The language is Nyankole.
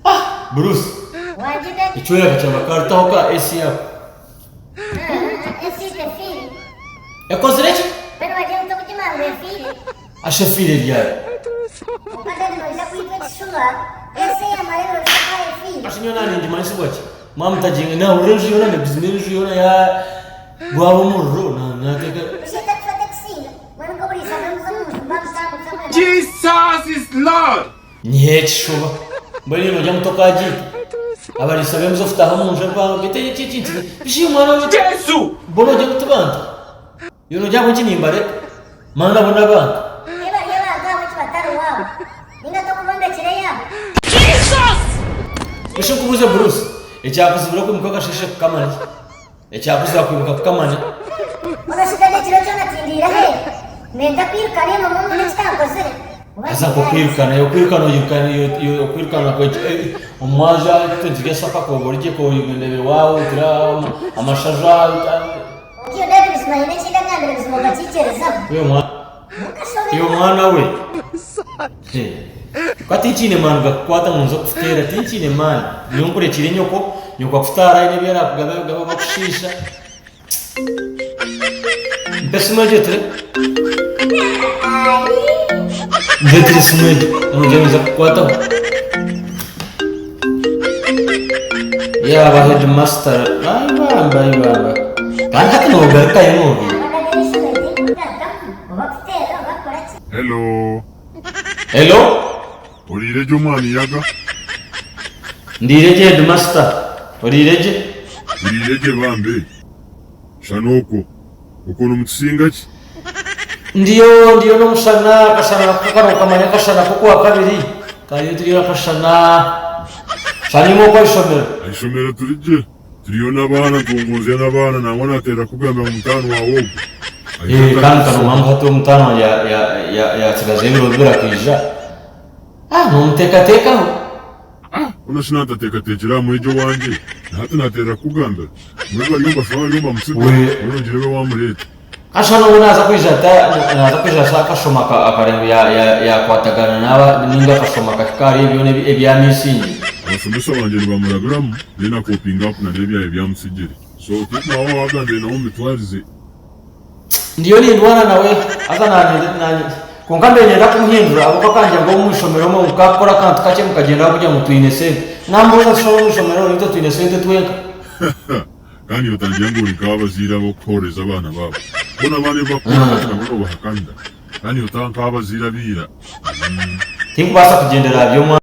Ah! Bruce! Ekyoya kakyaba karutaho ka AC ako. Ekozire ki? Asha efiire ryari? Asha nyowe nangimanyisibwa ki? Mwamutaginga nahurira enju yoona nebuzima enju yoona ya gwaba omuriro nateeka. Jesus is Lord! Nyiha ekishuba. Mbwenu iwe nogya muto okagiita? Abariisa b'embuzi okutaaha omu nju empango beitu eki ekintu bishi omwana we Jesu! Bo nogya muti bantu? Iwe nogya ahabw'enki nimbareka? Manya nabo n'abantu. Bishi nkubuuze Bruce, ekyakuzibira okwimuka akasheeshe kukama niki? Ekyakuzibira kwimuka kukama niki? Haza nk'okwirukana, okwirukana oirukana okwirukana omumwazyo turya sapa kooba origye kooba waawe amashaza. Iwe mwana we, ka tinkiine maani gakukwata ngu nze kukuteera, tinkiine maani. Nyowe nkurekiire nyoko, nyoko akutaara aine ebi arakugabe agabe abakushiisha. Mpa esimu egyo ture. Ndeetera esimu egyo, nogira ngu ninza kukukwataho. Yaaba headmaster, ai bamba, ai bamba. Kandi hati nogarukayo nobiiba. Hello. Hello. Oriire gye omwana Iyaga? Ndiire gye headmaster. Oriire gye? Ndiire gye bambe. Shana okwo. Okwo nimutusinga ki? Ndiyo ndiyo n'omushana akashana nako kano okamanya akashana k'okwakabiri kariyo turiyo akashana shana imwe okwo ah'ishomero. Ah'ishomero turi gye. Turiyo n'abaana ntungunzya n'abaana nangwa nateera kugambira ngu mutaani waawe ogwo aije Ee, kandi atandike kano kusoma. ngu hati omutaani wangye ya- ya- ya- yatsigaza ebiro bibiri akaija. Ah, nomuteekateekaho. Ah, hoona shi naatateekateekire aha mwegi owangye, na hati naateerera kukugambira. Mbwenu bariyo nibashoma bariyo nibamutsiga, We. mbwenu ogire we waamureeta. Kasha n'obu naaza kwija ata, naaza kwija asa akashoma aka- akareeba ya- ya- yaakwatagana n'aba ninga akashoma akahika ahari byona ebi ebyamisingi. Abashomesa bangye nibamurabiramu, then akopinga up na n'ebyaye byamutsigire. So tinkumanya waaba waagambire nawe omu mitwarize. Ndiyo nindwana nawe haza naanye naanye kwonka mbaire niinyenda kumuhindura ahabw'okuba akangira ngu omu ishomero omwe ngu kakukora akantu kakye mukagyenda kugira ngu twine sente. Namubuuza nti shana omu ishomero naitwe twine sente twenka? Kandi otangira ngu ori nk'abazaire ab'okuhooreza abaana baabo. Boona abaana ebi barikukora hati nabo noobahakanira. Kandi otaba nk'abazaire aba ira. Tinkubaasa kugyendera aha by'omwana.